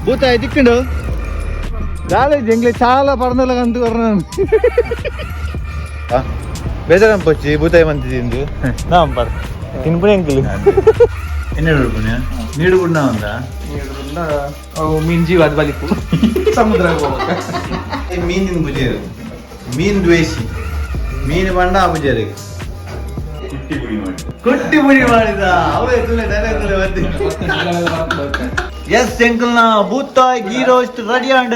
ಬೂತಾಯಿ ತಿಕ್ಕುಂಡು ದಾಲ ಎಂಗ್ಲೆ ಚಾಲ ಪರ್ನಲ ಕಂತು ಕೊರ್ನ ಬೇಜಾರಂ ಪೊಚ್ಚಿ ಬೂತಾಯಿ ಮಂತಿದಿಂದು ನಾಂಪರ್ ತಿನ್ಪುಣೆ ಎಂಕಲ್ ಎನ್ನ ಉಳ್ಪುಣೆ ನೀಡು ಗುಡ್ನ ಒಂದ ಅವು ಮೀನ್ ಜೀವ ಅದು ಬಲಿಪು ಸಮುದ್ರ ಮೀನಿನ ಪೂಜೆರು ಮೀನ್ ದ್ವೇಷಿ ಮೀನು ಬಂಡ ಆ ಪೂಜಾರಿಗೆ ಕುಟ್ಟಿ ಪುಡಿ ಮಾಡಿ ಕುಟ್ಟಿ ಪುಡಿ ಮಾಡಿದ ಅವೇ ತುಲೆ ಡೈಲಾಗ್ ತುಲೆ ಬಂದಿ ಎಸ್ ಎಂಕಲ್ನ ಬೂತಾಯಿ ghee roast ready and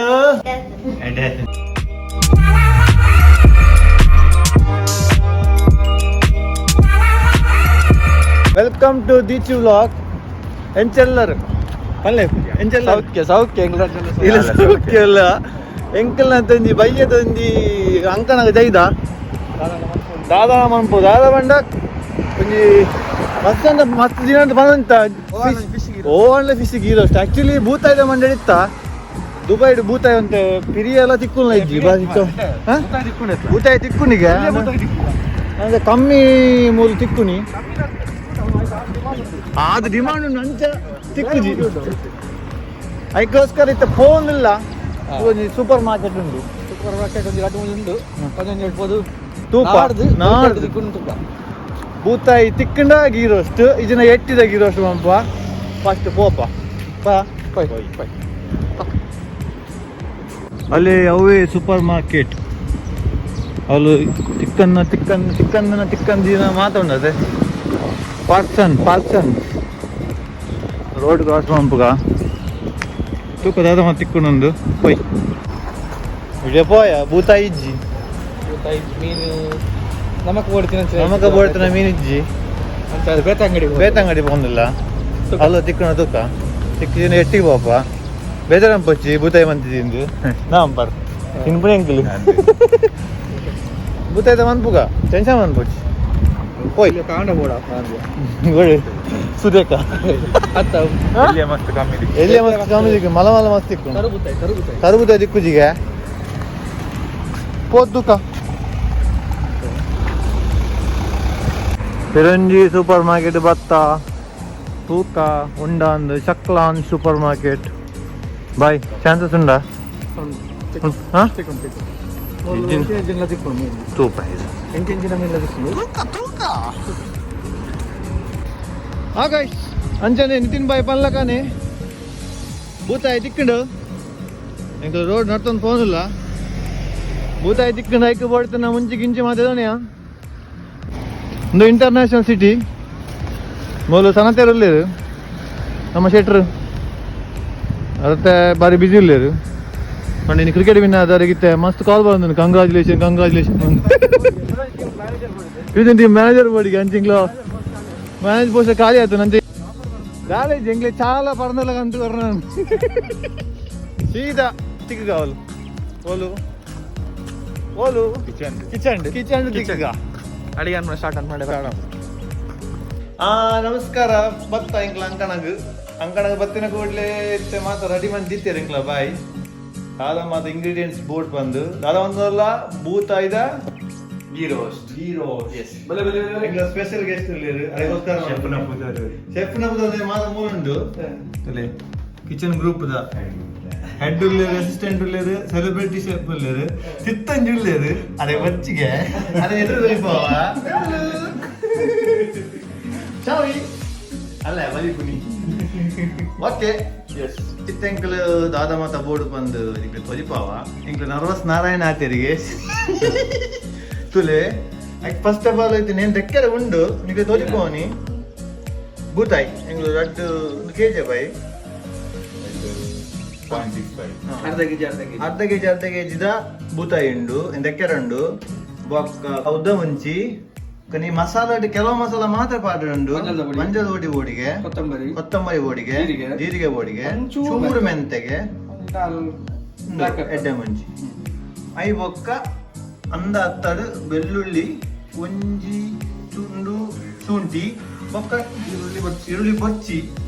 welcome to Deechu vlog ಎಂಚೆಲ್ಲರು ಪಲ್ಲೆ ಎಂಚೆಲ್ಲ ಸೌಖ್ಯ ಸೌಖ್ಯ ಇಲ್ಲ ಸೌಖ್ಯ ಅಲ್ಲ ಎಂಕಲ್ನ ತಂಜಿ ಬಯ್ಯ ತಂಜಿ ಅಂಕಣಗ ಜೈದ ದಾದಾ ಮನ್ಪು ದಾದಾ ಬಂಡ ಒಂಜಿ ಮಸ್ತ್ ಅಂಡ ಮಸ್ತ್ ದಿನ ಅಂತ ಬಂದಂತ only fish ghee roast actually ಬೂತಾಯ್ದ ಮಂಡಳಿ ಇತ್ತ ದುಬೈಡ್ ಬೂತಾಯ್ ಅಂತೆ ಪಿರಿಯ ಎಲ್ಲ ತಿಕ್ಕುಲ್ಲ ಇಜ್ಜಿ ಬಾರಿ ಹಾ? ಬೂತಾಯಿ ತಿಕ್ಕುನಿಗೆ ಅಂದ್ರೆ ಕಮ್ಮಿ ಮೂಲು ತಿಕ್ಕುನಿ ಅದು ಡಿಮಾಂಡ್ ಉಂಟು ಅಂಚ ತಿಕ್ಕುಜಿ ಅದಕ್ಕೋಸ್ಕರ ಇತ್ತ ಫೋನ್ ಇಲ್ಲ ಒಂಜಿ ಸೂಪರ್ ಮಾರ್ಕೆಟ್ ಉಂಟು ಸೂಪರ್ ಮಾರ್ಕೆಟ್ ಒಂದು ಎರಡು ಮೂರು ಉಂಡು ಒಂದೊಂದು ಹೇಳ್ಬೋದು ತೂಪ ನಾಡ್ದು ತಿಕ್ಕೊಂಡು ತುಪ್ಪ ಬೂತಾಯಿ ತಿಕ್ಕಂಡ ಗೀ ರೋಸ್ಟ್ ಇದನ್ನ ಎಟ್ಟಿದ ಗೀ ರೋಸ್ಟ್ ಪಂಪ ಫಸ್ಟ್ ಪೋಪ ಪಾ ಪೈ ಪೈ ಅಲ್ಲಿ ಅವೇ ಸೂಪರ್ ಮಾರ್ಕೆಟ್ ಅಲ್ಲಿ ತಿಕ್ಕನ್ನ ತಿಕ್ಕನ್ನ ತಿಕ್ಕನ್ನ ತಿಕ್ಕನ್ ದಿನ ಮಾತ್ರ ಉಂಟದೆ ಪಾರ್ಸನ್ ಪಾರ್ಸನ್ ರೋಡ್ ಕ್ರಾಸ್ ಪಂಪುಗ ತೂಕ ದಾದ ಮತ್ತೆ ತಿಕ್ಕುನೊಂದು ಪೋಯ್ ಇಡೇ ಪೋಯ ಬೂತಾಯಿ ಇಜ್ಜಿ ಇವತ್ತು ಮೀನು ನಮಕ್ ಓಡ್ತೀನಿ ಅಂತ ನಮಕ ಬೋಡ್ತನ ಮೀನು ಇಜ್ಜಿ ಅಂತ ಅದು ಬೇತಂಗಡಿ ಬೇತಂಗಡಿ ಪೋಂದಿಲ್ಲ ಅಲ್ಲ ತಿಕ್ಕಣ ತೂಕ ತಿಕ್ಕಿನ ಎಟ್ಟಿಗೆ ಪಾಪ ಬೇಜಾರಂ ಪೊಚ್ಚಿ ಬೂತಾಯಿ ಮಂತಿದಿಂದು ನಾಂಪರ್ ತಿನ್ಪುಣೆ ಎಂಕಲ್ ಬೂತಾಯ್ದ ಮನ್ಪುಗ ಟೆನ್ಷನ್ ಮನ್ಪೊಚ್ಚಿ ಪೋಯ್ ಕಾಂಡ ಬೋಡ ಗೋಳಿ ಸುದೇಕ ಅತ್ತ ಎಲ್ಲಿಯ ಮಸ್ತ್ ಕಮ್ಮಿ ದಿಕ್ಕು. ಎಲ್ಲಿ ಮಸ್ತ್ ಕಮ್ಮಿ ದಿಕ್ಕು ಮಲ ಮಲ ಮಸ್ತ್ ತಿಕ್ಕು ತರಬುತ್ತಾಯಿ ತರಬುತ್ತಾಯಿ ಕರುಬುದ ದಿಕ್ಕುಜಿಗೆ ಪೋದ್ ತೂಕ ಪಿರಂಜಿ ಸೂಪರ್ ಮಾರ್ಕೆಟ್ ಬತ್ತ ತೂಕ ಉಂಡ ಅಂದು ಶಕ್ಲಾನ್ ಸೂಪರ್ ಮಾರ್ಕೆಟ್ ಬಾಯ್ ಚಾನ್ಸಸ್ ಉಂಡಾ ಹಾ? ಇಜ್ಜಿನ- ತಿಕ್ಕೊಂಡು ಮೀನು ತೂಪ ಇದು ಎಂಟೆಂಚಿನ ಮೀನೆಲ್ಲ ತಿಕ್ಕೊಂಡು ಹಾ ಗೈಸ್ ಅಂಚನೆ ನಿತಿನ್ ಬಾಯ್ ಪನ್ಲಕಾನೆ ಬೂತಾಯಿ ತಿಕ್ಕಂಡು ಎಂಕಲ್ ರೋಡ್ ನಡ್ತೊಂದು ಫೋನ್ ಇಲ್ಲ ಬೂತಾಯಿ ತಿಕ್ಕಂಡು ಐಕ್ ಬೋಡ್ತನ ಮುಂಚೆ ಗಿಂಚಿ ಮಾತಾಡೋಣ ಒಂದು ಇಂಟರ್ನ್ಯಾಷನಲ್ ಸಿಟಿ ಮೂಲು ಸನತೇರು ಉಲ್ಲೇರು ನಮ್ಮ ಶೆಟ್ರು ಅದತ್ತೆ ಬಾರಿ ಬಿಸಿ ಉಲ್ಲೇರು ಪಂಡ ಇನ್ನು ಕ್ರಿಕೆಟ್ ವಿನ್ ಆದವರಿಗಿತ್ತೆ ಮಸ್ತ್ ಕಾಲ್ ಬಂದು ಕಂಗ್ರಾಚುಲೇಷನ್ ಕಂಗ್ರಾಚುಲೇಷನ್ ಇದು ಟೀಮ್ ಮ್ಯಾನೇಜರ್ ಬೋರ್ಡಿಗೆ ಅಂಚಿಂಗ್ಲೋ ಮ್ಯಾನೇಜ್ ಪೋಸ್ಟ್ ಖಾಲಿ ಆಯ್ತು ನಂತೆ ಕಾಲೇಜ್ ಎಂಗ್ಲೆ ಚಾಲ ಪರ್ನಲ ಕಂತು ಕೊರ್ನ ಸೀದಾ ತಿಕ್ಕ ಕಾವಲು ಓಲು ಓಲು ಕಿಚನ್ ಕಿಚನ್ ಕಿಚನ್ ತಿಕ್ಕ ಅಡಿಗೆ ಅನ್ನ ಸ್ಟಾರ್ಟ್ ಅನ್ ಮಾಡಿ ಆ ನಮಸ್ಕಾರ ಬತ್ತ ಎಂಕ್ಲ ಅಂಕಣಗ್ ಅಂಕಣಗ್ ಬತ್ತಿನ ಕೂಡಲೇ ಇತ್ತೆ ಮಾತ ರೆಡಿ ಮಾಡಿ ದೀತೇರು ಎಂಕ್ಲ ಬಾಯ್ ದಾದ ಮಾತ ಇಂಗ್ರೀಡಿಯೆಂಟ್ಸ್ ಬೋಟ್ ಬಂದು ದಾದ ಒಂದಲ್ಲ ಬೂತಾಯ್ದ ghee roast ghee roast yes ಬಲೆ ಬಲೆ ಬಲೆ ಎಂಕ್ಲ ಸ್ಪೆಷಲ್ ಗೆಸ್ಟ್ ಉಲ್ಲೇರು ಅದಕ್ಕೋಸ್ಕರ ಶೆಫ್ನ ಪೂಜಾರಿ ಶೆಫ್ ನಮ್ಮದು ಮಾತ ಮೂರುಂಡು ಕಿಚನ್ ಗ್ರೂಪ್ the head ಉಳ್ಳೇರು ಅಸಿಸ್ಟೆಂಟ್ ಉಳ್ಳೇರು ಸೆಲೆಬ್ರಿಟಿ ಶೆಫ್ ಉಳ್ಳೇರು ತಿತ್ತಂಜಿ ಉಳ್ಳೇರು ಅದೇ ಬಚ್ಚಿಗೆ ಅದೇ ಎದುರು ಬಲಿಪೋವ ಚಾವಿ ಅಲ್ಲ ಬಲಿಪುನಿ ಓಕೆ ಎಸ್ ಚಿತ್ತಂಕಲ್ ದಾದ ಮಾತ ಬೋರ್ಡ್ ಬಂದು ಇಂಕ್ಲೆ ತೊಲಿಪಾವ ಇಂಕ್ಲೆ ನರ್ವಸ್ ನಾರಾಯಣ ಆತೇರಿಗೆ ತುಲೆ ಫಸ್ಟ್ ಆಫ್ ಆಲ್ ಐತೆ ನೇನು ದೆಕ್ಕೆರೆ ಉಂಡು ನಿಂಗೆ ತೊಲಿಪೋನಿ ಬೂತಾಯಿ ಎಂಗ್ಲು ರಡ್ಡು ಒಂದು ಕೆ ಜಿ ಬಾಯಿ 0.65. ಅರ್ಧ ಕೆಜಿ ಅರ್ಧ ಕೆಜಿ ಅರ್ಧ ಕೆಜಿ ಅರ್ಧ ಕೆಜಿದ ಬೂತಾಯಿ ಉಂಡು ದೆಕ್ಕೆರೆ ಉಂಡು ಬೊಕ್ಕ ಉದ್ದ ಮುಂಚಿ ಕನಿ ಮಸಾಲ ಕೆಲವು ಮಸಾಲ ಮಾತ್ರ ಪಾಡ ಉಂಡು ಮಂಜಲ್ದ ಪೊಡಿ. ಮಂಜಲ್ ಪೊಡಿ ಬೋಡಿಗೆ ಕೊತ್ತಂಬರಿ ಕೊತ್ತಂಬರಿ ಬೋಡಿಗೆ ಜೀರಿಗೆ. ಜೀರಿಗೆ ಬೋಡಿಗೆ ಒಂಚೂರು ಚೂರು ಮೆಂತೆ. ಮೆಂತೆಗೆ ಒಂದು ನಾಲ್ ಉಂಡು, black pepper. ಎಡ್ಡೆ ಮುಂಚಿ I ಬೊಕ್ಕ ಅಂದ ಅತ್ತಡು ಬೆಳ್ಳುಳ್ಳಿ ಒಂಜಿ ತುಂಡು ಶುಂಠಿ ಬೊಕ್ಕ ಈರುಳ್ಳಿ ಬೊಚ್ಚಿ ಈರುಳ್ಳಿ ಬೊಚ್ಚಿ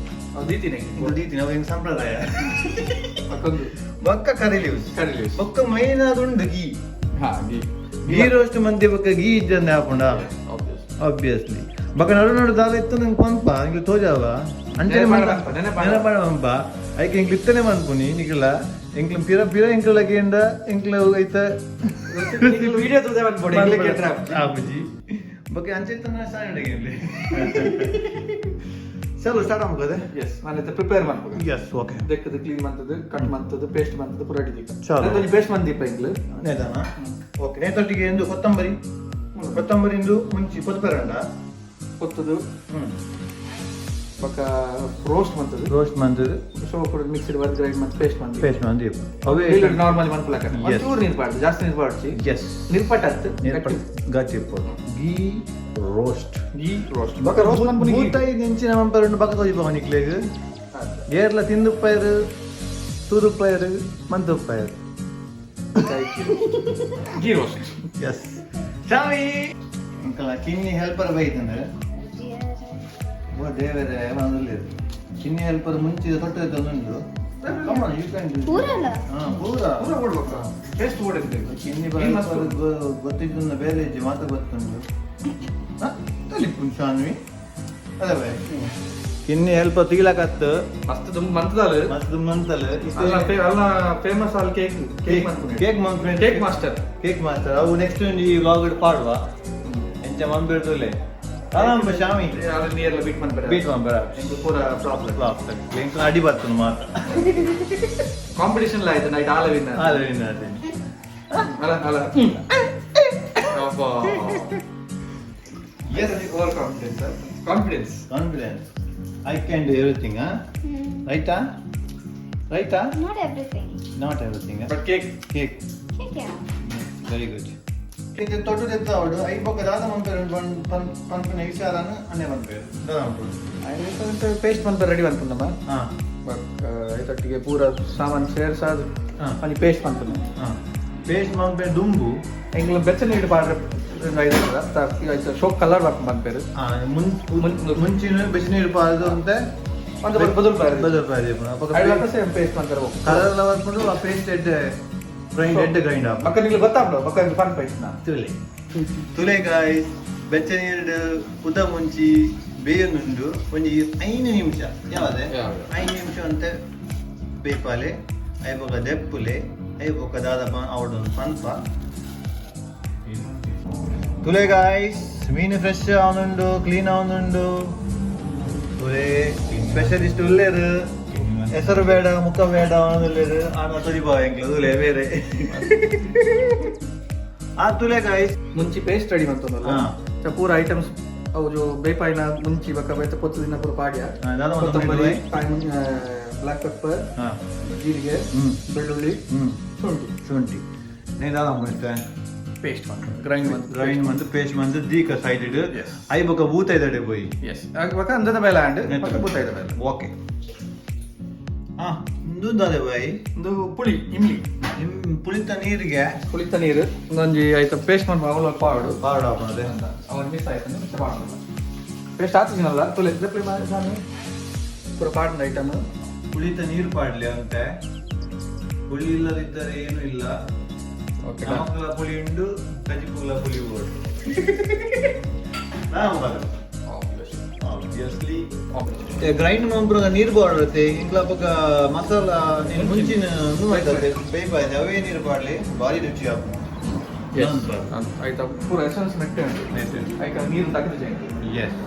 ಅದು ದೀತಿನಿ ಇಂದು ದೀತಿ ನಾವು ಹಿಂಗ್ ಸಂಪ್ರದಾಯ ಮತ್ತೊಂದು ಬೊಕ್ಕ ಕರಿ ಲೀವ್ಸ್ ಕರಿ leaves. ಬೊಕ್ಕ ಮೈನ್ ಅದು ಗೀ ಹಾ ಗೀ ಗೀ ರೋಸ್ಟ್ ಮಂದಿ ಬೊಕ್ಕ ಗೀ ಇಜ್ಜಂದೆ ಹಾಪುಂಡ ಆಬ್ವಿಯಸ್ಲಿ ಬೊಕ್ಕ ನಡು ನಡು ದಾಲ ಇತ್ತು ನಂಗೆ ಪಂಪ ಇಂಗ್ಲಿ ತೋಜಾವ ಅಂಚನೆ ನೆನಪಾಡ. ನೆನಪಾಡ ಮಂಪ ಐಕೆ ಎಂಕ್ಲು ಇತ್ತನೆ ಮನ್ಪುನಿ ನಿಕಲ ಎಂಕ್ಲು ಪಿರ ಪಿರ ಎಂಕ್ಲ ಕೇಂಡ ಎಂಕ್ಲ ಐತ. ವಿಡಿಯೋ ತೂದೆ ಮನ್ಪೊಡು ಎಂಕ್ಲೆ ಕೇಂದ್ರ. ಆಪುಜಿ ಬೊಕ ಅಂಚೆ ಇತ್ತನ ಸ್ಟಾರ್ಟ್ ಆಗೇನ್ಲಿ. ಚಲೋ, ಸ್ಟಾರ್ಟ್ ಆಮಕದೆ. ಎಸ್, ನಾನು ಪ್ರಿಪೇರ್ ಮನ್ಪುಗ. Yes, okay. ದೆಕ್ಕದು ಕ್ಲೀನ್ ಮಂತದ್ದು, ಕಟ್ ಮಂತದ್ದು, ಪೇಸ್ಟ್ ಮಂತದ್ದು ಪೂರ ರೆಡಿ. ಚಲೋ. ಪೇಸ್ಟ್ ಮಂದಿಪ್ಪ ಎಂಕ್ಲು. ನೇತಾನ ಓಕೆ. ನೇತೊಟ್ಟಿಗೆ ಎಂದು ಕೊತ್ತಂಬರಿ, ಕೊತ್ತಂಬರಿ ಇಂದು ಮುಂಚಿ ಕೊತ್ತಂಬರಿ. ಕೊತ್ತದು ಬೊಕ ರೋಸ್ಟ್ ಮಂತದ್ದು. ರೋಸ್ಟ್ ಮಂತದ್ದು. ಸೋಪ್ ಮಿಕ್ಸಿಡ್ ಬರ್ದು ಗ್ರೈಂಡ್ ಮಂತ್ ಪೇಸ್ಟ್ ಮಂತ್. ಪೇಸ್ಟ್ ಮಂದಿ ಅವೇ. ನಾರ್ಮಲಿ ಮನ್ಪುಲಕ. ಒಂಚೂರು ನೀರು ಪಾಡ್ದು, ಜಾಸ್ತಿ ನೀರು ಪಾಡ್ಚಿ. ನೀರ್ಪಟ್ಟ ಅತ್ತು. ಗಟ್ಟಿ ಇಪ್ಪೊಡು ಗೀ ರೋಸ್ಟ್. ಗೀ ರೋಸ್ಟ್ ಬೊಕ ರೋಸ್ಟ್ ಮನ್ಪುನಿ. ಬೂತಾಯಿ ನೆಂಚಿನ ಮಂಪರುಂಡು ಬಕ ತೋಜಿಪ ನಿಕ್ಲೆಗ್. ಏರ್ಲ ತಿಂದುಪ್ಪಯರು, ತೂದುಪ್ಪಯರು, ಮಂತುಪ್ಪಯರು. ಗೀ ರೋಸ್ಟ್. ಎಸ್ ಶಾಮಿ, ಅಂಕಲ ಕಿನ್ನಿ ಹೆಲ್ಪರ್ ಬೈತಂದ್ರೆ ಓ ದೇವರೇ ಬಂದಿಲ್ಲ. ಕಿನ್ನಿ ಹೆಲ್ಪರ್ ಮುಂಚಿದ ತೊಟ್ಟ ಉಂಟು. Come on, you can do it. ಪೂರಲ್ಲ? ಹಾ, ಪೂರ. ಪೂರ ಕೊಡ್ಬೇಕ, ಟೇಸ್ಟ್ ಕೊಡಿರ್ತೇವೆ. ಕಿನ್ನಿ ಹೆಲ್ಪರ್ ಗೊತ್ತಿದ್ದು ಬೇರೆ ಇಜ್ಜಿ ಮಾತ್ರ ಗೊತ್ತುಂಟು. ತಲಿಪುಂಡು ಶಾನ್ವಿ ಅದೇ ಬೈ. ಕಿನ್ನಿ ಹೆಲ್ಪರ್ ತಿಗಿಲಕತ್ತು. ಮಸ್ತ್ ತುಂಬ ಮಂತದಾಲು. ಮಸ್ತ್ ಮಂತಲ್. ಅಲ್ಲ ಅಲ್ಲ, ಫೇಮಸ್ ಅಲ್ಲಿ ಕೇಕ್ ಕೇಕ್ ಮನ್ಪುನಿ. ಕೇಕ್ ಮನ್ಪುನಿ. Cake master. Cake master. ಅವು ನೆಕ್ಸ್ಟ್ ಈ ವ್ಲಾಗ್ ಪಾಡುವ ಎಂಚ ಮಂಬಿಡ್ತುಲೆ ಆರಾಮ ಶಾಮಿ. ಅಲ್ಲಿ ನೀರ್ಲ ಬಿಟ್ ಮನ್ಪರೆ. ಬೀಟ್ ಮಂಬರ. ಎಂಕ್ ಪೂರ ಪ್ರಾಬ್ಲಮ್. ಎಂಕ್ ಅಡಿ ಬರ್ತದೆ ಮಾತ್ರ. ಕಾಂಪಿಟಿಷನ್ ಲ ಆಯ್ತು ನೈಟ್ ಆಲ ವಿನ್. ಅಲ್ಲ, ವಿನ್ ಆತೀನಿ. ಅಲ್ಲ ಅಲ್ಲ. Yes, over confidence, confidence. Confidence. I can do everything, huh? ರೈಟಾ ರೈಟಾ? Not everything. Not everything. But cake. Cake. Cake, yeah. Very good. ಇದು ತೊಟ್ಟು ತೆತ್ತಾವಡು I ಬೊಕ್ಕ ದಾದ ಮನ್ಪೇರು ಪನ್ಪಿನ ವಿಚಾರನ ಅನ್ನೆ ಮನ್ಪೇರು ದಾದ ಮನ್ಪೇರು? ಪೇಸ್ಟ್ ಮನ್ಪರೆ ರೆಡಿ ಮನ್ಪುಂಡಮ್ಮ. ಹಾ. ಬಟ್ ಐತೊಟ್ಟಿಗೆ ಪೂರ ಸಾಮಾನು ಸೇರ್ಸಾದ್ ಒಂಜಿ ಪೇಸ್ಟ್ ಮನ್ಪುಂಡು. ಹಾ, ಪೇಸ್ಟ್ ಮನ್ಪೇರು ದುಂಬು. ಎಂಕ್ಲ ಬೆಚ್ಚ ನೀರು ಪಾಡ್ರೆ ಶೋಕ್ ಕಲರ್ ಬರ್ಪು ಮನ್ಪೇರು. ಹಾ, ಮುಂಚಿನ ಬಿಸಿ ನೀರು ಪಾರ್ದು ಅಂತ. ಒಂದು ಬದಲು ಪಾರ್ದು. ಬದಲು ಪಾರ್ದು. ಸೇಮ್ ಪೇಸ್ಟ್ ಮನ್ಪೇರು. ಕಲರ್ ಎಲ್ಲ ಬರ್ಕೊಂಡು ಆ ಪೇಸ್ಟ್ ಎಡ್ಡೆ ಗ್ರೈಂಡ್, ಎಡ್ಡೆ ಗ್ರೈಂಡ್ ಆಪ. ಬಕ್ಕ ನಿಂಗೆ ಗೊತ್ತಾಗ್ಬಿಡು, ಬಕ್ಕ ಫನ್ ಪೇಸ್ಟ್ ನಾ. ತುಲೆ ತುಲೆ ಗಾಯ್ಸ್, ಬೆಚ್ಚ ನೀರು ಉದ ಮುಂಚಿ ಬೇಯೊಂದುಂಡು. ಒಂಜಿ 5 ನಿಮಿಷ ಯಾವದೆ? ಯಾವ್ದು? 5 ನಿಮಿಷ ಅಂತ ಬೇಪಾಲೆ. ಐಬೊಕ ದೆಪ್ಪುಲೆ. ಐಬೊಕ ದಾದಪ್ಪ ಅವಡೊಂದು ಪನ್ಪ. ತುಲೆ ಗಾಯ್ಸ್, ಮೀನು ಫ್ರೆಶ್ ಆವನುಂಡು, ಕ್ಲೀನ್ ಆವನುಂಡು. ತುಲೆ, ಸ್ಪೆಷಲಿಸ್ಟ್ ಉಲ್ಲೇರು. ಹೆಸರು ಬೇಡ, ಮುಖ ಬೇಡ ಅವನುಲ್ಲೇರು. ಆನ ತುರಿಬಾ ಎಂಕ್ಲು ತುಲೆ ಬೇರೆ ಆ ತುಲೆ ಗಾಯ್ಸ್. ಮುಂಚಿ ಪೇಸ್ಟ್ ರೆಡಿ ಮಂತೊಂದಲ್ಲ. ಪೂರ ಐಟಮ್ಸ್ ಅವು ಬೇಪಾಯಿನ ಮುಂಚಿ ಬಕ್ಕ ಬೇತ ಪೊತ್ತು ದಿನ ಪೂರ ಪಾಡ್ಯ. ದಾದ ಮಂತೊಂದು? ಕೊತ್ತಂಬರಿ, ಬ್ಲಾಕ್ ಪೆಪ್ಪರ್, ಜೀರಿಗೆ, ಬೆಳ್ಳುಳ್ಳಿ, ಶುಂಠಿ. ಶುಂಠಿ ನೇ ದಾದ ಮಾಡ್ತೆ. ಪೇಸ್ಟ್ ಮಂತ ಗ್ರೈಂಡ್ ಮಂತ್. ಗ್ರೈಂಡ್ ಮಂತ್ ಪೇಸ್ಟ್ ಮಂತ್ ದೀಕ ಸೈಡ್ ಇಡು. I ಬೊಕ ಬೂತ ಇದ್ದಾಡೆ ಪೋಯಿ. ಎಸ್, ಬಕ್ಕ ಅಂದದ ಬೇಲೆ ಆಂಡ್ ಬಕ್ಕ ಬೂತ ಇದೆ ಬೇಲೆ. ಓಕೆ. ಹಾ, ಇಂದು ಬಾಯಿ. ಒಂದು ಪುಳಿ ಇಮ್ಲಿ. ನಿಮ್ ಪುಳಿತ ನೀರಿಗೆ. ಪುಳಿತ ನೀರು ಒಂದೊಂಜಿ ಆಯ್ತು. ಪೇಸ್ಟ್ ಮಾಡ್ಬ ಅವಳ ಪಾಡು. ಪಾಡ ಆಪುನದೆ. ಅವನು ಮಿಸ್ ಆಯ್ತು, ಮಿಸ್ ಮಾಡೋಲ್ಲ. ಪೇಸ್ಟ್ ಆತಿನಲ್ಲ ತುಲೆ ದಪ್ಲಿ ಸ್ವಾಮಿ ಪೂರ ಪಾಡಿನ ಐಟಮ್. ಪುಳಿತ ನೀರು ಪಾಡ್ಲಿ ಅಂತೆ. ಪುಳಿ ಇಲ್ಲದಿದ್ದರೆ ಏನು ಇಲ್ಲ. ನಮಕ್ಲ ಪುಳಿ ಉಂಡು, ಕಜಿಪುಗ್ಲ ಪುಳಿ ಬೋಡು. ಆಬ್ವಿಯಸ್ಲಿ ಗ್ರೈಂಡ್ ಮಂಪ್ರುಗ ನೀರು ಬಾಡುತ್ತೆ. ಇಂಕ್ಲ ಪಕ್ಕ ಮಸಾಲ ನೀನು ಮುಂಚಿನ ಬೇಯ್ಪಾಯ್ತು, ಅವೇ ನೀರು ಪಾಡ್ಲಿ, ಭಾರಿ ರುಚಿ ಆಪುಂಡು. ಆಯ್ತಾ, ಪೂರ ಎಸೆನ್ಸ್ ನೆಟ್ಟೆ ಉಂಟು. ಆಯ್ತಾ, ನೀರು ತಗದು ಜಾಯಿಂಟ್. ಎಸ್.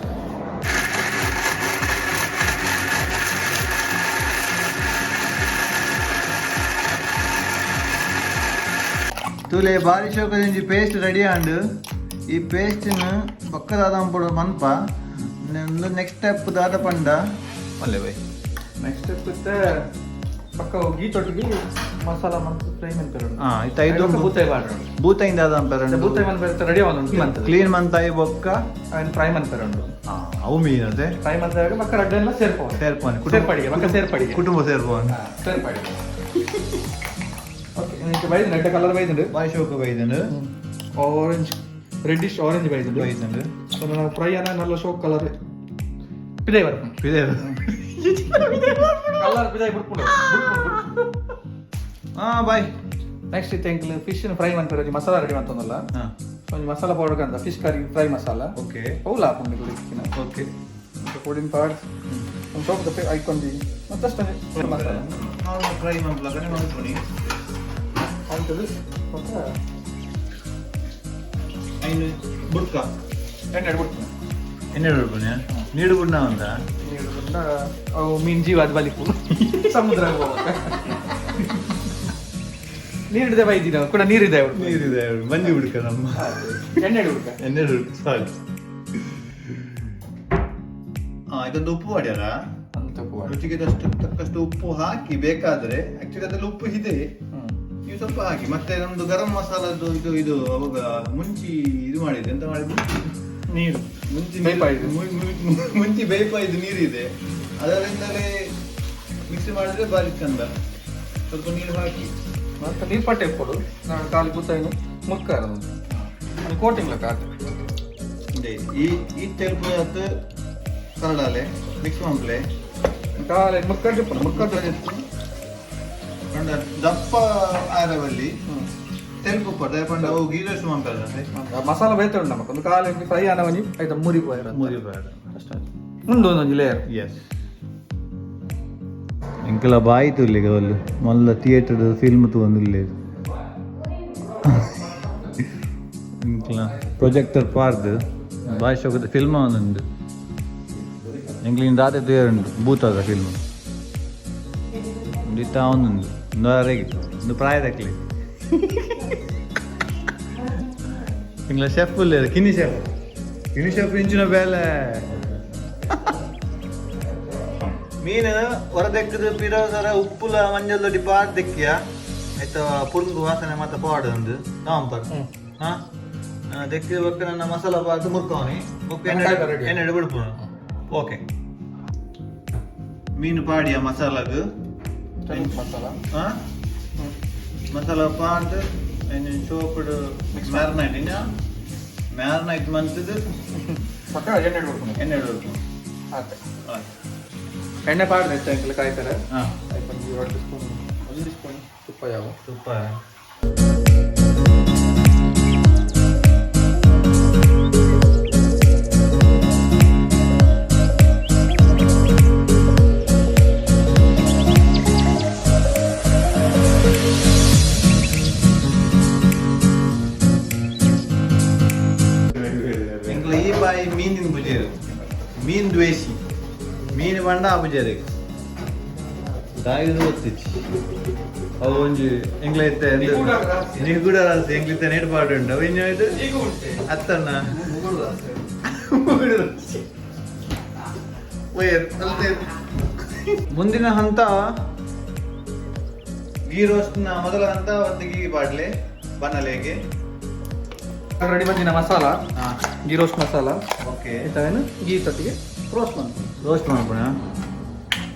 ತೂಲೆ, ಬಾರಿ ಶೋಕದಿಂಜಿ ಪೇಸ್ಟ್ ರೆಡಿ ಆಂಡ್. ಈ ಪೇಸ್ಟ್ನ ಪಕ್ಕದಾದ ಅಂಪುಡು ಮನ್ಪ. ನೆಕ್ಸ್ಟ್ ಸ್ಟೆಪ್ ದಾದ ಪಂಡ ಮಲ್ಲೆ ಬೈ. ನೆಕ್ಸ್ಟ್ ಸ್ಟೆಪ್ ಇತ್ತೆ ಪಕ್ಕ ಗೀ ತೊಟ್ಟಿಗೆ ಮಸಾಲ ಮಂತ್ ಫ್ರೈ ಮಂತಾರೆ. ಹಾ, ಇತ್ತೆ ಐದು ಬೂತಾಯಿ ಬಾಡ್ರು. ಬೂತಾಯಿಂದ ದಾದ ಅಂಪೇರು? ಬೂತಾಯಿ ಮಂತ್ ರೆಡಿ ಆವೊಂದುಂಟು ಮಂತ್. ಕ್ಲೀನ್ ಮಂತಾಯಿ ಬೊಕ್ಕ. ಅವನ್ ಫ್ರೈ ಮಂತಾರೆ ಉಂಟು. ಹಾ, ಅವು ಮೀನ್ ಅದೇ. ಫ್ರೈ ಮಂತಾಗ ಪಕ್ಕ ರಡ್ಡೆಲ್ಲ ಸೇರ್ಪೋ. ಸೇರ್ಪೋನೆ. ಸೇರ್ಪಡಿಗೆ ಪಕ್ಕ ಸೇರ್ಪಡಿಗೆ. ಕುಟುಂಬ ಸೇರ್ಪೋನೆ. ಸೇರ್ಪಡಿಗೆ. ಓಕೆ, ನಿಂಗೆ ಬೈದು ನೆಟ್ಟ ಕಲರ್ ಬೈದುಂಡು. ಬಾರಿ ಶೋಕ ಬೈದುಂಡು. ಆರೆಂಜ್, ರೆಡ್ಡಿಶ್ ಆರೆಂಜ್ ಬೈದುಂಡು. ಬೈದುಂಡು. ಸೊ ನಾವು ಫ್ರೈ ಅನ್ನ ನಲ್ಲ ಶೋಕ್ ಕಲರ್ ಪಿದಾಯಿ ಬರ್ಪುಂಡು. ಇದೆ. ಕಲರ್ ಪಿದಾಯಿ ಬುಡ್ಪುಂಡು. ಹಾ ಬಾಯ್. ನೆಕ್ಸ್ಟ್ ಇತ್ತೆ ಎಂಕ್ಲು ಫಿಶ್ ಫ್ರೈ ಮನ್ಪೆರ್ ಮಸಾಲ ರೆಡಿ ಮಂತೊಂದಲ್ಲ. ಒಂಜಿ ಮಸಾಲ ಪೌಡರ್ ಅಂತ, ಫಿಶ್ ಕರಿ ಫ್ರೈ ಮಸಾಲ. ಅವುಲ ಆಪುಂಡು ಇಕ್ಕಿನ. ಪೊಡಿನ ಪಾಡ್. ಒಂದು ಸೋಪ್ ಐಕೊಂಡಿ ಮತ್ತಷ್ಟು ಮಸಾಲ. ನಾರ್ಮಲ್ ಫ್ರೈ ಮನ್ಪುಲಕನೆ ಮನ್ಪುನಿ. ಅಂಥದ್ದು ಮತ್ತೆ. ಐನು ಬುಡ್ಕ. ಎಣ್ಣೆ ಇಡ್ಬಿಡ್ತೀನಿ. ಎಣ್ಣೆ ಬಿಡ್ಪುನಿ, ನೀರು ಬುಡ್ನ ಒಂದ. ನೀರು ಬಂದ ಅವು ಮೀನು ಜೀವ ಅದು ಬಲಿಪು ಸಮುದ್ರ ಹೋಗ್ಬೇಕ. ನೀರಿದೆ ಬೈದಿ ನಾವು ಕೂಡ ನೀರಿದೆ ಅವ್ರು. ನೀರಿದೆ, ಮಂಜು ಬಿಡ್ಕ ನಮ್ಮ. ಎಣ್ಣೆ ಇಡ್ಬಿಡ್ಕ. ಎಣ್ಣೆ ಬಿಡ್ಕ ಸಾಕು. ಹಾ, ಇದೊಂದು ಉಪ್ಪು ಮಾಡ್ಯಾರ. ಅಂತ ಉಪ್ಪು ಮಾಡಿ. ರುಚಿಗೆ ತಕ್ಕಷ್ಟು ಉಪ್ಪು ಹಾಕಿ ಬೇಕಾದ್ರೆ. ಆಕ್ಚುಲಿ ಅದ್ರಲ್ಲಿ ಉಪ್ಪು ಇದೆ. ನೀವು ಸ್ವಲ್ಪ ಹಾಕಿ. ಮತ್ತೆ ನಮ್ದು ಗರಂ ಮಸಾಲದ್ದು ಇದು ಇದು ಅವಾಗ ಮುಂಚಿ ಇದು ಮಾಡಿದೆ, ಎಂತ ಮಾಡಿದ್ದು? ನೀರು. ಮುಂಚಿ ಬೇಪಾಯಿದು. ಮುಂಚಿ ಬೇಪಾಯಿದು ನೀರಿದೆ, ಅದರಿಂದಲೇ ಮಿಕ್ಸ್ ಮಾಡಿದ್ರೆ ಬಾರಿ ಚಂದ. ಸ್ವಲ್ಪ ನೀರು ಹಾಕಿ. ಮತ್ತೆ ನೀರು ಪಟ್ಟೆ ಕೊಡು. ನಾನು ಖಾಲಿ ಬುತ್ತಾಯಿನು ಮುಕ್ಕ ಅದು ಕೋಟಿಂಗ್ ಲೆಕ್ಕ ಆತ. ಇದೆ. ಈ ಈ ತೆಲುಪು ಆತು ಕರಡಾಲೆ ಮಿಕ್ಸ್ ಮಾಡ್ಲೆ. ಖಾಲಿ ಮುಕ್ಕಟ್ಟು ಮುಕ್ಕಟ್ಟು. ಪಂಡ ದಪ್ಪ ಆರವಲ್ಲಿ ತೆಲುಪು ಪಡ ಪಂಡ ಅವು ಗೀ ರೈಸ್ ಮಾಡ್ತಾರೆ. ಮಸಾಲ ಬೇಯ್ತಾ ಉಂಟು ನಮಕ್ ಒಂದು ಕಾಲು ಫ್ರೈ ಆನವನಿ ಆಯ್ತಾ ಮುರಿ ಪೋಯರ. ಮುರಿ ಬೇಡ. ಅಷ್ಟೇ, ಮುಂದೆ ಒಂದೊಂದು ಲೇಯರ್. ಎಸ್, ಎಂಕಲ ಬಾಯಿ ತುಲ್ಲಿಗೆ ಒಲ್ಲು ಮಲ್ಲ ಥಿಯೇಟರ್ ಫಿಲ್ಮ್ ತೂವೊಂದುಲ್ಲೆ. ಎಂಕಲ ಪ್ರೊಜೆಕ್ಟರ್ ಪಾರ್ದ್ ಬಾಯಿ ಶೋಕದ ಫಿಲ್ಮ್ ಒಂದುಂಡು. ಎಂಕ್ಲಿನ ದಾತೆ ತೂಯರುಂಡು ಭೂತದ ಫಿಲ್ಮ್. ಉಂದಿತ್ತ ಒಂದುಂಡು ಒಂದು ಅರೆಗೆ ಒಂದು ಪ್ರಾಯದಕ್ಲೆ. ಎಂಕ್ಲ ಶೆಫ್ ಉಲ್ಲೇರು, ಕಿನ್ನಿ ಶೆಫ್. ಕಿನ್ನಿ ಶೆಫ್ ಇಂಚಿನ ಬೇಲೆ. ಮೀನು ಹೊರದೆಕ್ಕದು ಪಿರೋಸರ ಉಪ್ಪುಲ ಮಂಜಲ್ ದೊಡ್ಡಿ ಪಾಡ್ ದೆಕ್ಕಿಯ ಆಯ್ತ, ಪುರ್ಂಗು ವಾಸನೆ ಮತ್ತೆ ಪಾಡ್ ಒಂದು ನಾಂಪರ್. ಹಾ, ದೆಕ್ಕಿ ಬೊಕ್ಕ ನನ್ನ ಮಸಾಲ ಪಾಡ್ದು ಮುರ್ಕವನಿ ಬೊಕ್ಕ ಎಣ್ಣೆ. ಕಾಯಿ ready. ಎಣ್ಣೆ ಬಿಡ್ಪುನು. ಓಕೆ, ಮೀನು ಪಾಡಿಯ ಮಸಾಲಾಗು. ಮಸಾಲ. ಹಾ, ಮಸಾಲ ಪಾಡ್ದು ಇನ್ನು ಚೋಪುಡು ಮ್ಯಾರಿನೈಟ್, ಇನ್ನು ಮ್ಯಾರಿನೈಟ್ ಮಂತದ್ದು. ಪಕ್ಕ ಎಣ್ಣೆ ಇಡ್ಬೇಕು. ಎಣ್ಣೆ ಇಡಬೇಕು. ಆತ, ಎಣ್ಣೆ ಪಾಡ್ದು ಹೆಚ್ಚು ಎಂಕಲ್ ಕಾಯ್ತಾರೆ. ಹಾಂ. ಒಂದು ಎರಡು ಸ್ಪೂನ್, ಒಂದು ಸ್ಪೂನ್ ತುಪ್ಪ ಯಾವ. ತುಪ್ಪ. ಎಂಕ್ಲ ಈ ಬಾಯಿ ಮೀನಿನ ಪೂಜೆರು, ಮೀನ್ ದ್ವೇಷಿ. ಮೀನು ಪಂಡ ಆ ಪೂಜಾರಿ ದಾಯಿದು ಗೊತ್ತಿಚ್ಚಿ. ಅವು ಒಂಜಿ ಎಂಕ್ಲ ಇತ್ತೆ ನಿಗೂಢ ರಹಸ್ಯ. ನಿಗೂಢ ರಹಸ್ಯ. ಎಂಕ್ಲ ಇತ್ತೆ ನೇಟ್ ಪಾಡು ಉಂಟು. ಅವು ಇನ್ನು ಇದು ಅತ್ತಣ್ಣ ಮುಗುಡು ರಹಸ್ಯ. ಒಯ್ಯರ್, ಅಲ್ತೆ. ಮುಂದಿನ ಹಂತ ಗೀ ರೋಸ್ಟ್ನ ಮೊದಲ ಹಂತ ಒಂದು ಗೀ ಬಾಟ್ಲೆ ಬನ್ನಲೇಗೆ. ರೆಡಿ ಬಂದಿನ ಮಸಾಲ, ಗೀ ರೋಸ್ಟ್ ಮಸಾಲ. ಓಕೆ. ಇಂಥವೇನು ಗೀ ತೊಟ್ಟಿಗೆ ರೋಸ್ಟ್ ಮಾಡ್ತೀವಿ. ರೋಸ್ಟ್ ಮಾಡ್ಬೋಣ.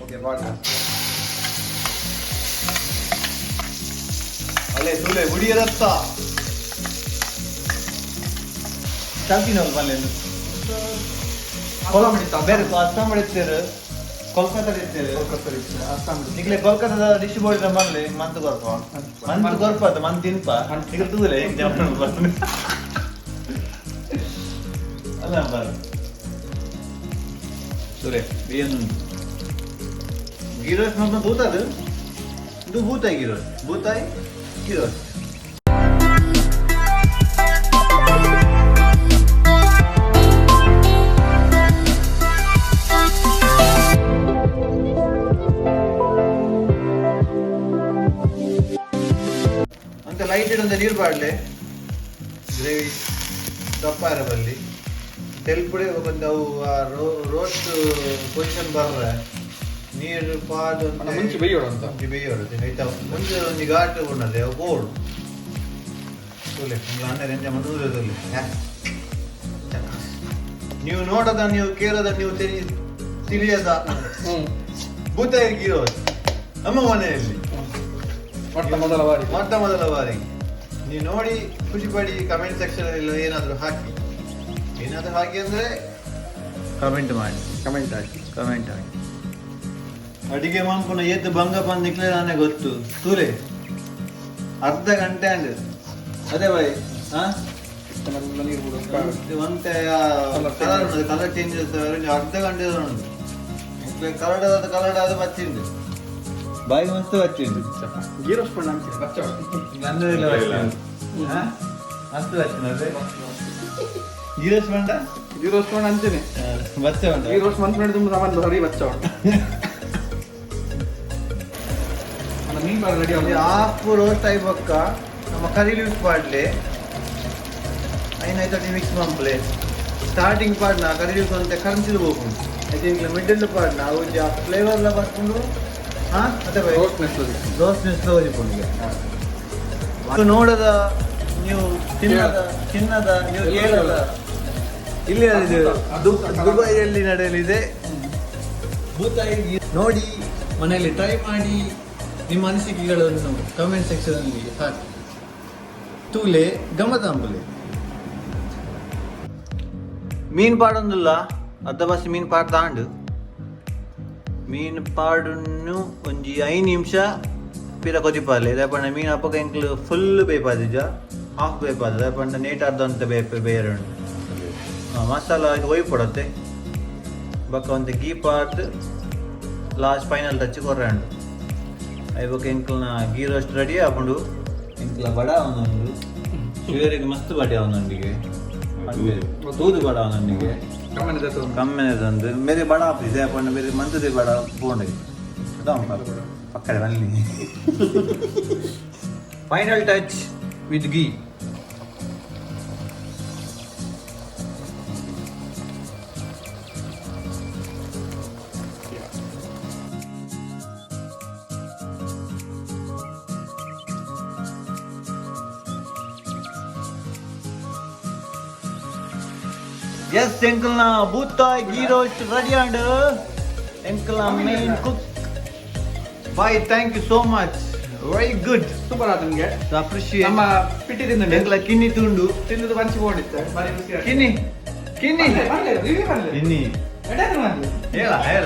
ಓಕೆ, ಬಾಟ ಅಲ್ಲೇ ತುಲೆ ಗುಡಿಯ ರತ್ತ ಚಾಲ್ತಿನ ಬಲ್ಲೆಂದು. ಬೇರೆ ಅಸ್ಸಾಂ ಇರ್ತೀರು, ಕೋಲ್ಕತ್ತಾ ಇರ್ತೀರು. ನಿಕ್ಲೆ ಕೋಲ್ಕತ್ತಾದ ಡಿಶ್ ಬೋರ್ಡ್ ಮನ್ಲೆ ಮಂತ್ ಕೊರ್ಪ, ಮಂತ್ ಕೊರ್ಪ ಅತ್ತ ಮಂತ್ ತಿನ್ಪ. ಈಗ ತೂಲೆ ಬರ್ತದೆ ಅಲ್ಲ ಬರ ಸುರೇ ಏನು ಗೀ ರೋಸ್ಟ್ ಮಾತ್ರ ಭೂತ ಅದು. ಇದು ಭೂತಾಯಿ ಗೀ ರೋಸ್ಟ್, ಭೂತಾಯಿ ಗೀ ರೋಸ್ಟ್. ಅಂತ ಲೈಟ್ ಒಂದು ನೀರು ಬಾಡ್ಲೆ ಗ್ರೇವಿ ದಪ್ಪ ಇರಬಲ್ಲಿ. ತೆಲ್ಪುಡೆ ಒಂದು ಅವು ರೋಸ್ಟ್ ಪೊಸಿಷನ್ ಬರ್ರೆ ನೀರು ಪಾದು. ಪಂಡ ಮುಂಚೆ ಬೇಯೋಡು ಅಂತ. ಮುಂಚೆ ಬೇಯೋಡು ಆಯ್ತಾ. ಮುಂಚೆ ಒಂದು ಘಾಟ್ ಉಣ್ಣದೆ ಅವು ಬೋಡು ತೂಲೆ. ನಿಮ್ಗೆ ಅಣ್ಣ ಎಂಜ ಮಂದೂರು ತೂಲೆ. ನೀವು ನೋಡದ, ನೀವು ಕೇಳದ, ನೀವು ತಿಳಿಯದ ಭೂತಾಯಿ ಗಿರೋದು ನಮ್ಮ ಮನೆಯಲ್ಲಿ ಮೊಟ್ಟ ಮೊದಲ ಬಾರಿ. ಮೊಟ್ಟ ಮೊದಲ ಬಾರಿಗೆ. ನೀವು ನೋಡಿ ಖುಷಿ ಪಡಿ. ಕಮೆಂಟ್ ಸೆಕ್ಷನ್ ಅಲ್ಲಿ ಏನಾದರೂ ಹಾಕಿ. ಏನಾದರೂ ಹಾಕಿ ಅಂದ್ರೆ ಕಮೆಂಟ್ ಮಾಡಿ. Comment hockey. Comment hockey. ಅಡಿಗೆ ಮನ್ಪುನ ಏತ್ ಬಂಗ ಬಂದಿಕ್ಲೆ ನಾನೇ ಗೊತ್ತು. ತೂಲೆ, ಅರ್ಧ ಗಂಟೆ ಅಂಡ್ ಅದೇ ಬಾಯ್. ಹಾ. ನಮ್ಮ ನೀರು ಬಿಡು. ಒಂತೆ Colour colour colour change ಅರ್ಧ ಗಂಟೆ ಉಂಟು. ಕಲಡದ ಕಲಡಾದ ಬಚ್ಚಿಂಡು ಬಾಯಿ ಮಸ್ತ್ ಬಚ್ಚಿಂಡು. ಗೀ ರೋಸ್ಟ್ ಪಂಡ ಅಂಚೆ ಬಚ್ಚ. ಮಸ್ತ್ ಬಚ್ಚಿನ ಗೀ ರೋಸ್ಟ್ ಪಂಡ. ಗೀ ರೋಸ್ಟ್ ಪಂಡ ಅಂಚೆನೆ. ಬಚ್ಚ ಉಂಟು. ಗೀ ರೋಸ್ಟ್ ಮನ್ಪುನ ತುಂಬ ಸಾಮಾನ್ ಸರಿ ಬಚ್ಚ ಉಂಟು. ಅಲ್ಲ ಮೀನ್ ಬಾರ ರೆಡಿ ಆವೊಂದು. ಹಾಫ್ ರೋಸ್ಟ್ ಆಯಿ ಬೊಕ್ಕ ನಮ್ಮ ಕರಿ ಲೀವ್ಸ್ ಪಾಡ್ಲೆ. ಐನ ಐತೊಟ್ಟಿ ಮಿಕ್ಸ್ ಮನ್ಪುಲೆ. ಸ್ಟಾರ್ಟಿಂಗ್ ಪಾಡ್ನ ಕರಿ ಲೀವ್ಸ್ ಅಂತ ಕರಂಚಿಲು ಹೋಗುಂಡು. ಐತೆ ಇಂಕ್ಲ ಮಿಡ್ಲ್ ಪಾಡ್ನ ಒಂಜಿ ಆ ಫ್ಲೇವರ್ಲ ಬರ್ಪುಂಡು. ಹಾಂ ಅದೇ ಬೈ. ರೋಸ್ಟ್ ನೆಸ್. ರೋಸ್ಟ್ ನೆಸ್ ತೋರಿಪುಂಡು. ನೋಡದ ನೀವು ತಿನ್ನದ ತಿನ್ನದ ನೀವು ಕೇಳದ ಇಲ್ಲಿ ಇದು ದುಬೈಯಲ್ಲಿ ನಡೆಯಲಿದೆ ಭೂತಾಯಿ. ನೋಡಿ, ಮನೆಯಲ್ಲಿ ಟ್ರೈ ಮಾಡಿ, ನಿಮ್ಮ ಅನಿಸಿಕೆಗಳನ್ನು ಕಮೆಂಟ್ ಸೆಕ್ಷನ್ ಹಾಕಿ. ತೂಲೆ ಗಮತಾಂಬುಲೆ. ಮೀನು ಪಾಡೊಂದುಲ್ಲ, ಅರ್ಧ ಬಸ್ ಮೀನು ಪಾಡ್ದಾಂಡು. ಮೀನು ಪಾಡುನ್ನು ಒಂಜಿ 5 ನಿಮಿಷ ಪಿರ ಕೊದಿಪಾಲೆ. ದಾಯೆ ಮೀನು ಅಪ್ಪಗ ಎಂಕ್ಲು ಫುಲ್ ಬೇಪಾದಿಜ, ಹಾಫ್ ಬೇಪಾದ. ದಾಯೆ ನೇಟ್ ಅರ್ಧ ಅಂತ ಬೇಪ ಬೇರೆ ಉಂಡು. ಮಸಾಲ ಇದು ಒಯ್ಪೊಡತ್ತೆ. ಬೊಕ್ಕ ಒಂತೆ ಗೀ ಪಾಡ್ದು ಲಾಸ್ಟ್ ಫೈನಲ್ ಟಚ್ ಕೊರ್ರೆ ಉಂಡು. ಅಯ್ ಬೊಕ್ಕ ಎಂಕ್ಲ್ನ ಗೀ ರೋಸ್ಟ್ ರೆಡಿ ಆಪುಂಡು. ಎಂಕ್ಲ ಬಡ ಒಂದೊಂದು ಶಿವರಿಗೆ ಮಸ್ತ್ ಬಡೆ ಅವನೊಂದಿಗೆ ತೂದು ಬಡ ಅವನೊಂದಿಗೆ. ಕಮ್ಮನೆ ದತ್ತು. ಕಮ್ಮಿನೆ ತಂದು ಮೇರೆ ಬಡ ಆಪುಜಿ ಪಂಡ ಬೇರೆ ಮಂತದೆ ಬಡ ಪೋಂಡೆ ಪಕ್ಕಡೆ ಬನ್ನಿ. Final touch with ghee. Yes, ಎಂಕಲ್ನ ಬೂತಾಯ್ ಗೀ ರೋಸ್ಟ್ ರೆಡಿ and ಎಂಕಲ್ನ main cook bye, thank you so much, very good. Super ಆತ ನಿಮಗೆ. ಅಪ್ರಿಷಿಯೇಟ್. ನಮ್ಮ ಪಿಟ್ಟಿ ತಿಂದುಂಡು. ಎಂಕಲ ಕಿನ್ನಿ ತುಂಡು. ತಿಂದದ್ದು ಬಂಚಿ ಬೋಡಿತ್ತು, ಬಾರಿ ಖುಷಿ ಆಯ್ತು. ಕಿನ್ನಿ ಕಿನ್ನಿ. ಬರ್ಲೆ, ಬರ್ಲೆ, ರಿವ್ಯೂ ಬರ್ಲೆ. ಕಿನ್ನಿ. ಎಡೆ ಮಾಡ್ಲಿ. ಹೇಳ ಹೇಳ.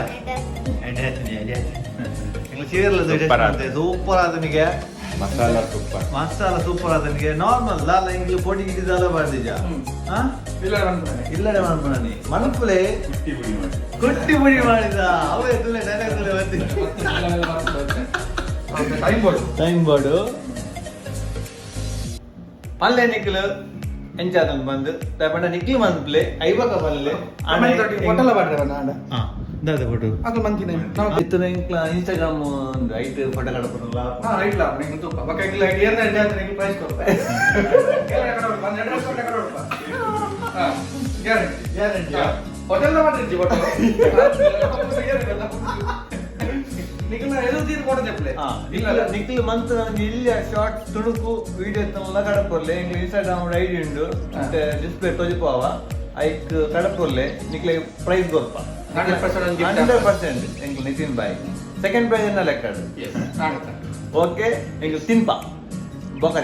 ಎಂಕಲ ಚೀರ್ಲ. Super ಆತು. ಸೂಪರ್ ಆತನಿಗೆ. ಮಸಾಲ ಸೂಪರ್. ಮಸಾಲ ಸೂಪರ್ ಆತನಿಗೆ. ನಾರ್ಮಲ್ ದಾಲ ಎಂಕ್ಲು ಪೊಡಿ ಗಿಡಿ ದಾಲ ಬಾರ್ದಿಜ. ಹ್ಮ್. ಹಾ. ಇಲ್ಲ ಬಂದ್ಬಿಡನೆ. ಇಲ್ಲಡೆ ಮನ್ಪುಣನಿ ಮನ್ಪುಲೆ. ಕುಟ್ಟಿ ಪುಡಿ ಮಾಡಿ. ಕುಟ್ಟಿ ಪುಡಿ ಮಾಡಿದ ಅವೇ ತುಲೆ ಡೈಲಾಗ್ ತುಲೆ ಬರ್ತಿ. Time board. Time board ಪಲ್ಲೆ ನಿಕ್ಲು ಎಂಚಾತಂದು ಬಂದು ಪಂಡ ನಿಕ್ಲು ಮನ್ಪ್ಲೆ ಐಬಕ ಪಲ್ಲೆ. ಹೋಟೆಲ್ ಬಾಡ್ರೆ ಬನ್ನ ಆಂಡ. ಹಾ, ದಾದ ಫೋಟೋ. ಅದು ಮಂತಿನ ನಾವು. ಇತ್ತನ ಇಂಕ್ಲ ಇನ್ಸ್ಟಾಗ್ರಾಮ್ ಒಂದು ಐಟ್ ಫೋಟೋ ಕಡಪುನಲ್ಲ. ಹಾ ರೈಟ್ ಲಾ ನಿಂಗೆ ತುಪ್ಪ ಬಕ್ಕ ಇಲ್ಲ ಏರ್ನ ಎಡ್ಡೆ ಅಂತ ನಿಂಗೆ ಪ್ರೈಸ್ ಕೊಡ್ಪ. ಹಾ ಗ್ಯಾರಂಟಿ. ಗ್ಯಾರಂಟಿ. ಹೋಟೆಲ್ ಮಾಡಿರ್ಜಿ ಹೋಟೆಲ್ ನಿಂಗೆ ಎದು ತೀರು ಕೊಡ ಚೆಪ್ಪಲೆ. ಇಲ್ಲ ನಿಕ್ಲು ಮಂತ್ ನನಗೆ ಇಲ್ಲಿ ಶಾರ್ಟ್ ತುಣುಕು ವಿಡಿಯೋ ತಲ್ಲ ಕಡಪೊರ್ಲೆ. ಎಂಕ್ಲು ಇನ್ಸ್ಟಾಗ್ರಾಮ್ ಐಡಿ ಉಂಡು ಮತ್ತೆ ಡಿಸ್ಪ್ಲೇ ತೊಜಿಪಾವ. ಐಕ್ ಕಡಪೊರ್ಲೆ, ನಿಕ್ಲೆ ಪ್ರೈಸ್ ಕೊರ್ಪ. 100% ಒಂದು gift. 100%. ಎಂಕ್ಲು ನಿತಿನ್ ಬಾಯ್ ಸೆಕೆಂಡ್ ಪ್ರೈಸ್ ಎನ್ನ ಲೆಕ್ಕ. ಓಕೆ, ಎಂಕ್ಲು ತಿನ್ಪ ಬೊಕ.